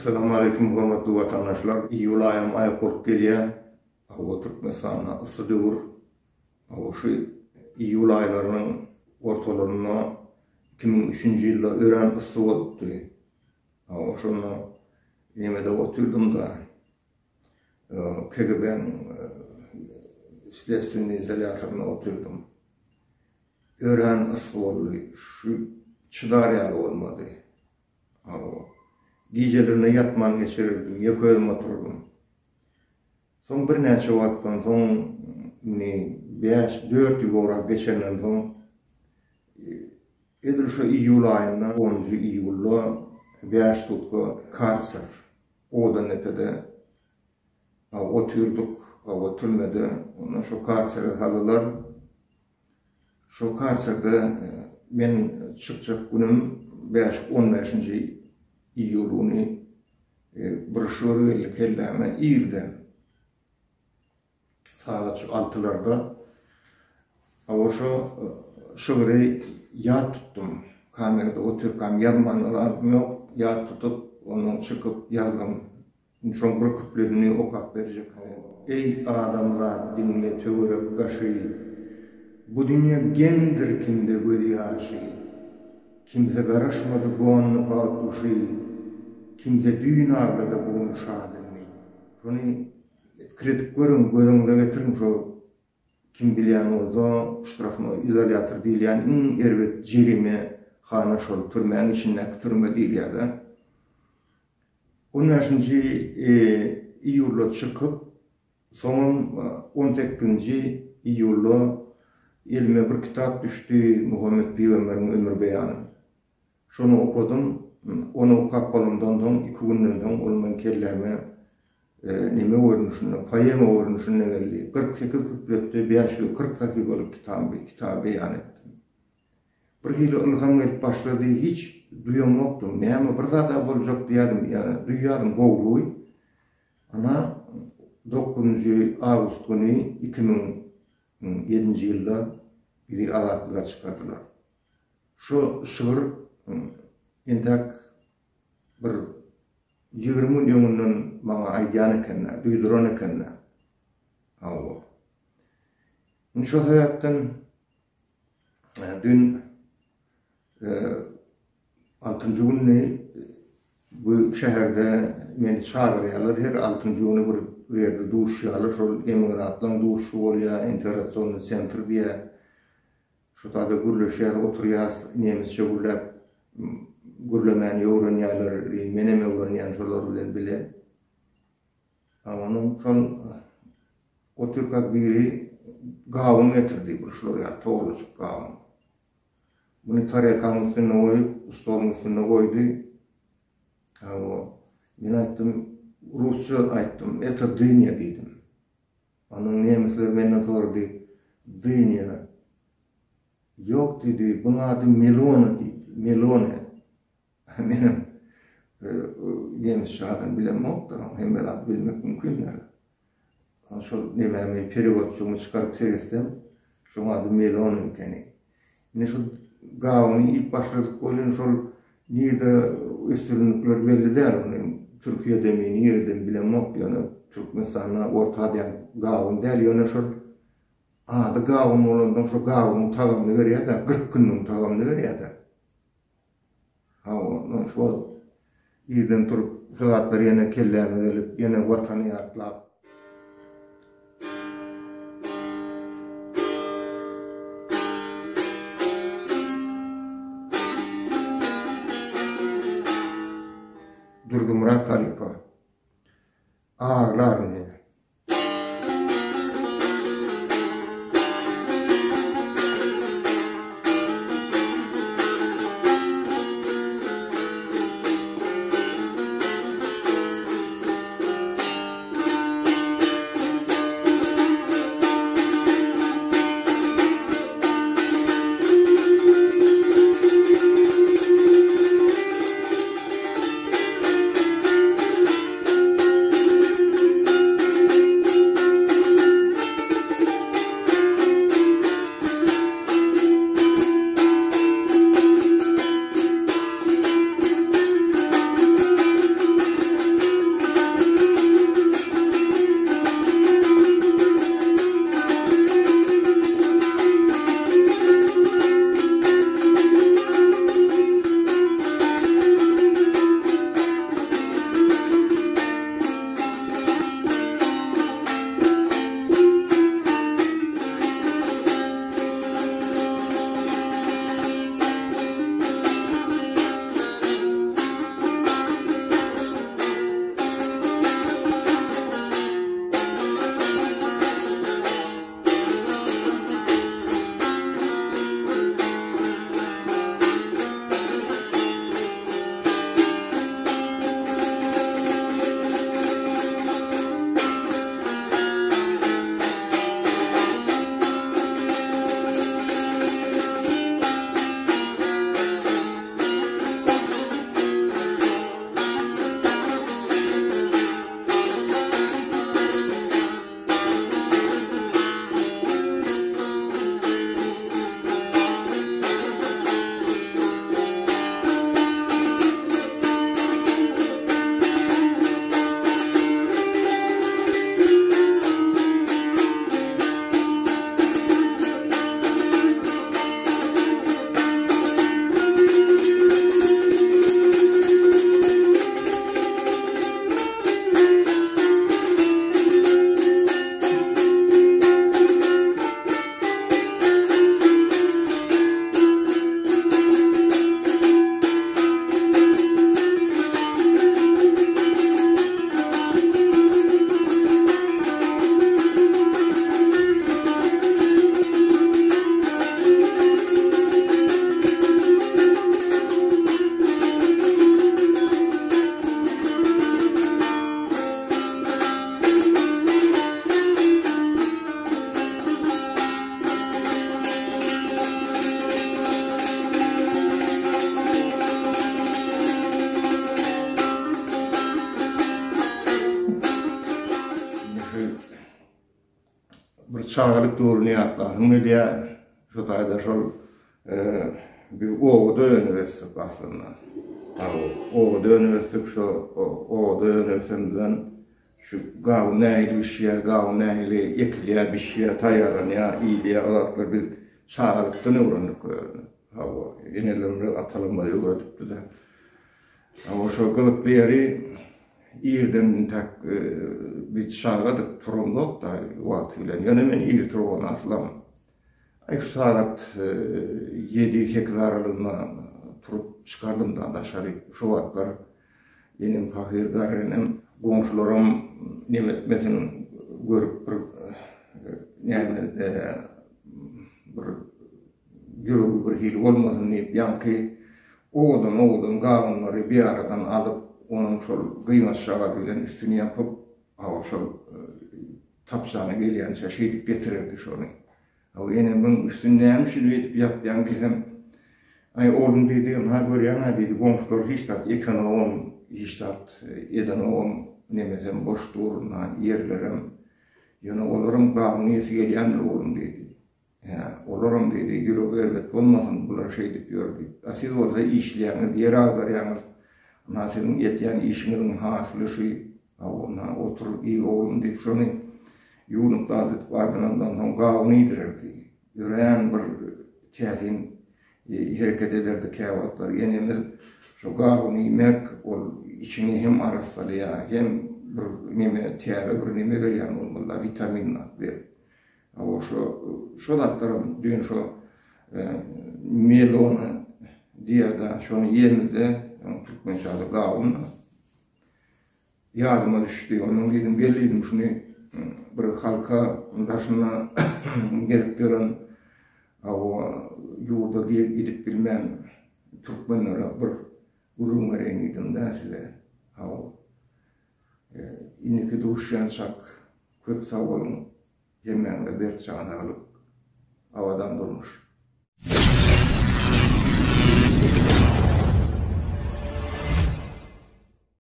Essalamu Aleýkum hormatly watandaşlar! Iýul aýam aýak bolup gelýär. Hawa Türkmenistanda yssy döwür. Hawa şu iýul aýlarynyň ortalarynda 2003-nji ýylda örän yssy bolupdy. Hawa şonda nemede otyrdym-da KGB-niň sledstwennyý izolýatorynda otyrdym. Örän yssy boldy. Şu çydar ýaly bolmady. Hawa. Gijelerine ýatman geçirirdim, ýeke özüm oturardym. Soň birnäçe wagtdan soň, indi bäş, dört ýyl gowrak geçenden soň, edil şo iýul aýynda, onunjy iýulda bäş sutka karser, Owadandepede otyrdyk, hawa, türmede. Ondan şo karsere saldylar. Şo karserde men çykjak günüm bäş, on bäşinji iýul güni bir şygyr geldi kelläme irden. Sagat şu altylarda. Hawa şo şygry ýat tutdum. Kamerada otyrkam ýazman zadym ýok. Ýat tutup, ondan çykyp ýazdym. Indi şoň bir küpledini okap berjek. Eý adamzat diňle töwerek daşy, Bu dünýe geňdir kimde göz ýaşy. Kimse garaşmady gondy bagt guşy, Kimse düýn aglady bu gün şat indi. Şony pikir edip görüň, gözüňize getiriň şo kim bilýän bolsa ştrafnoý izolýator diýilýän iň erbet jerime hana şol türmäň içindäki türme diýilýärde. On bäşinji iýulda çykyp, soňam on sekizinji iýulda elime bir kitap düşdi, Muhammet pygamberiň ömür beýany. Şony okadym. Ony okap bolandan soň, iki günden soň ol meň kelläme neme görnüşinde, poema görnüşinde geldi. 48 küpletde 540 sahypalyk kitaby kitaby beýan etdim. Bir hili ylham gelip başlady, hiç duýamokdym, näme bir zad-a boljak diýýärdim, ýa duýýardym gowulygy. Ana, dokuzynjy awgust güni 2007-nji ýylda bizi azatlyga çykardylar. Şu şygyr entäk bir 20 gün öňünden maňa aýdýan eken-dä, duýduran eken-dä. Hawa. Indi şo sebäpden Düýn altynjy gündi bu şäherde meni çagyrýarlar. Her altynjy güni bir ýerde duşýarlar. Şol emigrantlaryň duşuşygy bolýar, integrasionnyý sentr diýýär. Şo taýda gürleşýäs, oturýas, nemisçe gürläp, gürlemäni öwrenýärler. Menem öwrenýän şolar bilen bile. Onuň şol otyrka biri gawun getirdi, bir şular ýaly togalajyk gawun. Muny tarelkanyň üstünde goýup, stoluň üstünde goýdy. Hawa, men aýtdym, rusça aýtdym, это дыня diýdim. Onuň nemisler menden sorady, dynýa. Ýok diýdi, buň ady melona diýdi, melone. Menem nemisçe adyny bilemok-da, hemme zady bilmek mümkin däl. Şol nemämi, perewodçygymy çykaryp seretsem, şoň ady Melon ekeni. Indi şu gawuny iýip başladyk welin, şol nirde ösdürendikleri belli däl ony. Türkiýedemi, niredemi bilemok, ýöne Türkmenistanda Orta Aziýanyň gawuny däl, ýöne şol ady gawun bolansoň şo gawunyň tagamyny berýär-de, 40 günlügiň tagamyny berýär-de. Hawa, men şu wagt irden turup, şu zatlar ýene kelläme gelip, ýene Watany ýatlap. Durdymyrat halypa. Aglaryn ýene. çagalyk döwrüni ýatlasym gelýär. Şu taýda şol biz obada önüp ösdük aslynda. Obada önüp ösdük, şo obada önüp ösenimizden şu gawun nähili bişýär, gawun nähili ekilýär, bişýär, taýýarlanýar, iýilýär, o zatlary biz çagalykdan öwrendik özüni. Hawa, enelerimiz, atalarymyz öwredipdi-de. Hawa, şo gyzykly ýeri irden intäk biz çagadyk, turamzok-da wagty bilen. Ýöne men ir turgan aslam. Aý, şu sagat ýedi-sekiz aralygynda turup çykardym-da daşary. Şo wagtlar enem pahyr, garry enem, goňşularam neme etmesin, görüp bir näme bir ýüregi bir hili bolmasyn diýip, ýaňky owadan-owadan gawunlary biaradan alyp, onuň şol gyňaçjagazy bilen üstüni ýapyp, hawa, şol tapjana gelýänçä şeýdip getirerdi şony. Hawa, enemiň üstüni näme üçin beýdip ýapýaň diýsem, Aý, oglum diýdi, ynha görýäň-ä diýdi, goňşular hiç zat ekenogam, hiç zat edenogam, nemesem boş dur, ynha ýerlerem. Ýöne olaram gawun iýesi gelýändir oglum diýdi. Hä, olaram diýdi, ýüregi erbet bolmasyn, bular şeýdip ýör diýip. A siz bolsa işleýäňiz, ýer agdarýaňyz. Ynha siziň edýän işiňiziň hasyly şu. Hawa, ynha otur, iý oglum diýip, şony ýuwnup zat edip ardanandan soň gawun iýdirerdi. Örän bir täsin hereket ederdi käwagtlar. Enemiz şo gawun iýmek, ol içiňi hem arassalaýar, hem bir neme, täze bir neme berýän bolmaly-da, witamin zat berip. Hawa şo şo zatlaram düýn şo melony diýýärda şony iýemizde türkmençe ady gawun ýadyma düşdi. Ondan diýdim gel diýdim şuny bir halka daşynda gezip ýören hawa ýurda gidip bilmän türkmenlere bir gürrüň bereýin diýdim-dä size. Hawa. Indiki duşýançak köp sag boluň. Hemmäňize berk jan saglyk, abadan durmuş.